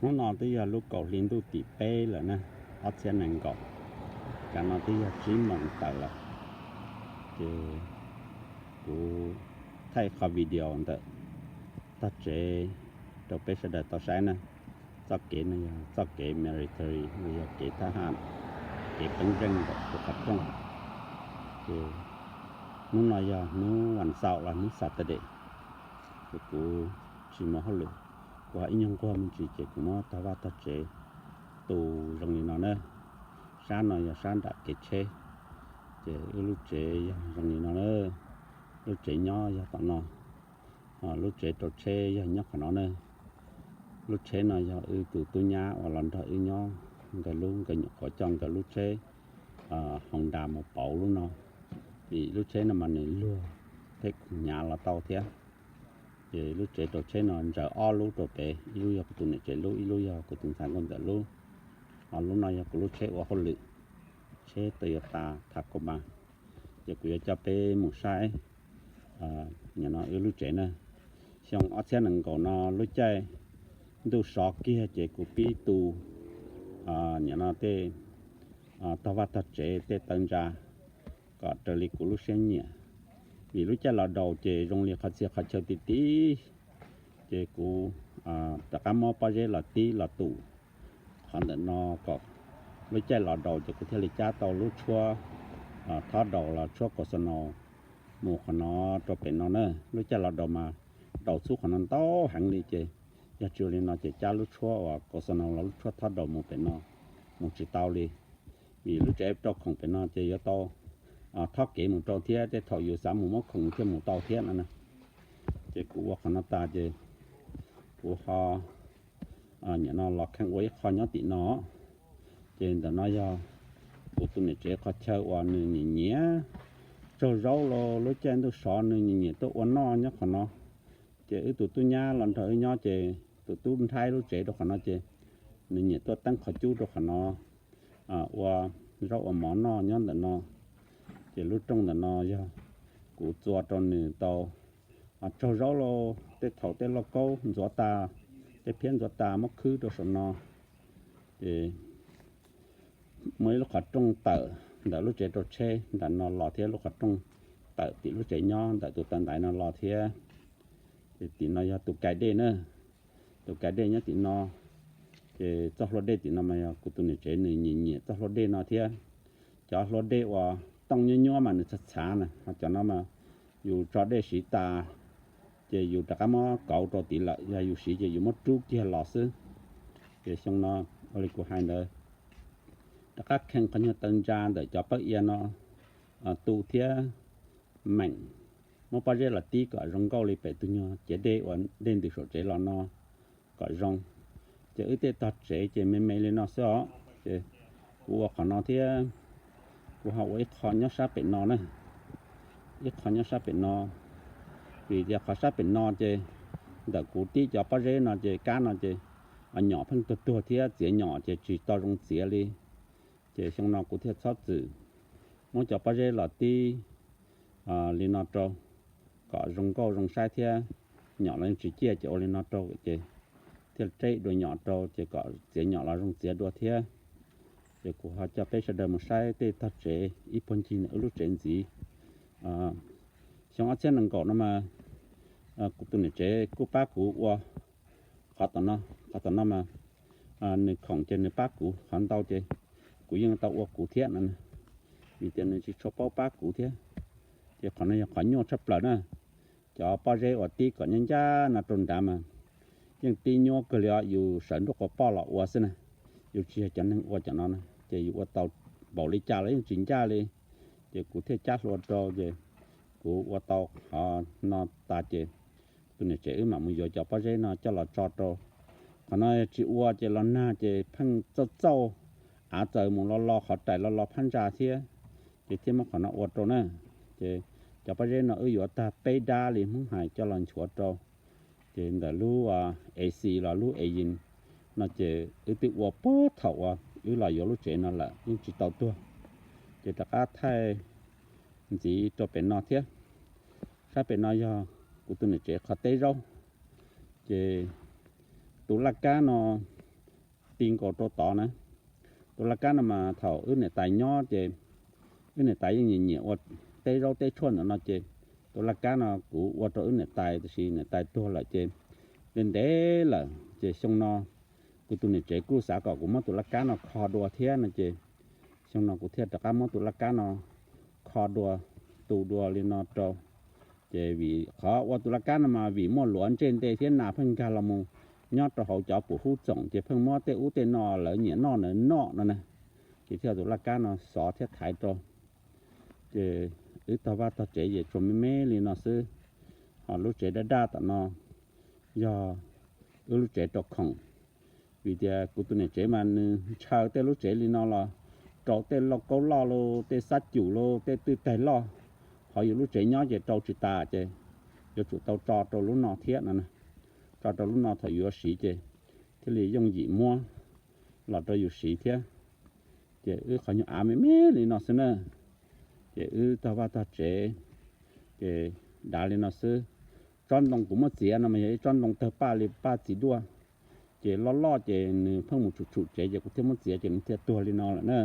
Hnub no twb yog lub kaum hli ntuj tim peb lawm na, ob txhiab nees nkaum, tam no twb yog tsib moos tawm lawm. Ces kuv thaij qhov video ntawm tog tsev rau peb sawv daws tau saib na. Txoj kev no yog txoj kev military, yog kev thab ham, kev peeb zeej ntawm kuv qhov rooj. Ces hnub no yog hnub vas xaum los hnub Saturday, ces kuv tsis mus hauj lwm, kuv ho ib nyuag nquag me ntsis ces kuv muab tog vaj tog tsev tu zoo li no na. Sab no yog sab nram kev tsheb, ces wb lub tsev yog zoo li no na. Lub tsev nyob yog tom no, lub tsev rau tsheb yog nyob qhov no na. Lub tsheb no yog wb tus tub nyab uas los nrog wb nyob, nkawd lub, nkawd nyuam qhuav coj nkawd lub tsheb Honda mus pauv lub no, vim lub tsheb no mas nws luag, peb khoom hnyav los tau thiab. Ces lub tsev rau tsheb no ntsaws ob lub rau pem, ib lub yog kuv tus niam tsev lub, ib lub yog kuv tus ntxhais nkauj ntxawm lub. Ho lub no yog kuv lub tsheb ua hauj lwm, tsheb Toyota Tacoma. Ces kuv yuav coj peb mus saib nim no wb lub tsev na. Xyoo ob txhiab nees nkaum no lub caij ntuj sov kiag ces kuv pib tu nim no tej tog vaj tog tsev tej tawv ntsa kom raws li kuv lub siab nyiam. Vim lub caij los daus ces zoo li qhov txhia qhov chaw ti ti, ces kuv rov qab muab pob zeb los tib los tu qhov ntawm no kom lub caij los daus ces kuv thiaj li cab tau lub tshuab thob daus los tshuab kaus xo no mus qhov no rau pem no na. Lub caij los daus mas daus txhub qhov no ntau heev li ces yog tsis ua li no ces cab lub tshuab uas kaus xo no los lub tshuab thob daus mus pem no mus tsis tau li. Vim lub tsev rau khoom pem no ces yuav tau thob kev mus rau thiab, tej thaum yus xav mus muab khoom thiaj mus tau thiab no na. Ces kuv ua qhov no tas ces kuv ho nim no los kheej ua ib qho nyob tim no. Ces ntawm no yog kuv tus niam tsev qhov chaw uas nws nyiam nyiam tsaug zaub los lub caij ntuj sov nws nyiam nyiam tuaj ua noj nyob qhov no. Ces wb tus tub nyab los nrog wb nyob ces tus tub nrhaib lub tsev rau qhov no ces nws nyiam tuaj teeb qhov cub rau qhov no ua zaub ua mov noj nyob ntawm no. Ces lub rooj ntawm no yog kuv txua rau nws tau tsaug zaub lauj, tej thaum tej lauj kaub ntxuav tas, tej phiab ntxuav tas muab khwb rau saum no. Ces muaj ib lub qhov rooj tawm ntawm lub tsev rau tsheb nram no los thiab lub qhov rooj tawm tim lub tsev nyob ntawm tus taw ntaiv no los thiab. Ces tim no yog tus kais dej na, tus kais dej nyob tim no. Ces txoj hlua dej tim no mas yog kuv tus niam tsev nws nyiam nyiam txoj hlua dej no thiab. Cov hlua dej uas tooj nyuab nyuab mas nws txhav txhav na, ho cov no mas yus tso dej siv tas ces yus rov qab muab kauv rau tid lawm, yog yus siv ces yus muab rub kiag los xwb. Ces xyoo no ua li kuv hais ntawd, rov qab kheej qhov nyuag taw ntsa ntawm cov pawb ia no tu thiab meem muab pob zeb los tib kom zoo nkauj li pem tus nyuag ciav dej uas dej ntws saum tsev los no kom zoo. Ces wb tej tog tsev ces me me li no xwb os. Ces kuv ua qhov no thiab, kuv ho ua ib qho nyob sab pem no na, ib qho nyob sab pem no. Vim tias qhov sab pem no ces ntawm kuv tib cov pob zeb no ces kab no ces nyom pheej tuag tuag thiab txiav nyom ces tsis tau zoo txiav li. Ces xyoo no kuv thiaj txhob txwm muab cov pob zeb los tib li no rau kom zoo nkauj zoo saib thiab. Nyom los yeej tsis ciaj ces ua li no rau ces thiaj reb dua nyom rau ces kom txiav nyom los zoo txiav dua thiab. Ces kuv ho coj peb sawv daws mus saib tej tog tsev ib puag ncig ntawm wb lub tsev ntxiv. Xyoo ob txhiab nees nkaum no mas kuv tus niam tsev kuj pab kuv ua qhov tom no, qhov tom no mas nws khoom ces nws pab kuv, qhov ntau ces kuv yeej tau ua kuv thiab no, vim tias nws tsis tshua paub pab kuv thiab. Ces qhov no yog qhov nyuaj tshaj plaws na. Cov pob zeb uas tib kom ncaj ncaj no rau nrad mas yeej tib nyuaj kawg li os, yus sawv nruab qua poj los ua xwb na. Yus tsis yog cov neeg ua cov no na, ces yus ua tau npaum li cas los yeej tsis ncaj li. Ces kuv thiaj cab hlua rau ces kuv ua tau qhov no tas ces tus niam tsev wb mam mus yuav cov pob zeb no coj los tso rau. Qhov no tsis ua ces los nag ces pheej txauj txauj, av txawm mus lo lo qhov rais lo lo phab ntsa thiab, ces thiaj muab qhov no ua rau na. Ces cov pob zeb no wb yuav tag peb dab li Hmoob hais coj los nchuav rau. Ces ntawm lub AC los lub engine no ces wb twb ua puag thaum uas wb los yuav lub tsev no lawm yeej tsis tau tuag. Ces rov qab thaij ntxiv rau pem no thiab. Sab pem no yog kuv tus niam tsev qhov teb zaub. Ces tus laj kab no ti nkaus rau tod na. Tus laj kab no mas thaum wb niam tais nyob ces wb niam tais yeej nyiam nyiam ua teb zaub teb tshuaj ntawm no ces tus laj kab no kuv ua rau wb niam tais, tiam sis niam tais tuag lawm ces ntev ntev lawm ces xyoo no kuv tus niam tsev kuj xav kom kuv muab tus laj kab no kho dua thiab no ces xyoo no kuv thiaj rov qab muab tus laj kab no kho dua, tu dua li no rau. Ces vim qhov ua tus laj kab no mas vim muaj luav ntsej nte thiab nas pheej nkag los mus nyob rau hauv cov pum hub txoom ces pheej muab tej ub tej no lawv nyiam noj ntawd noj no na, ces thiaj tus laj kab no xov thiab thaiv rau. Ces wb tog vaj tog tsev ces tsuas me me li no xwb. Ho lub tsev daj daj tom no yog wb lub tsev rau khoom, vim tias kuv tus niam tsev mas nws ntshaw tej lub tsev li no los rau tej lauj kaub loj los tej xab cum los tej twj taig loj, ho yus lub tsev nyob ces rau tsis tas ces yuav tsum tau tso rau lub no thiab no. Tso rau lub no thaum yuav siv ces thiaj li yooj yim muab los rau yus siv thiab. Ces wb qhov nyuag av me me li no xwb na, ces wb tog vaj tog tsev ces dav li no xwb. Tsob ntoo kuv muab txiav no mas yog ib tsob ntoo tawg paj li paj txiv duaj, ces loj loj ces nws pheej mus tshum tshum tsev ces kuv thiaj muab txiav ces nws thiaj tuag li no lawm na.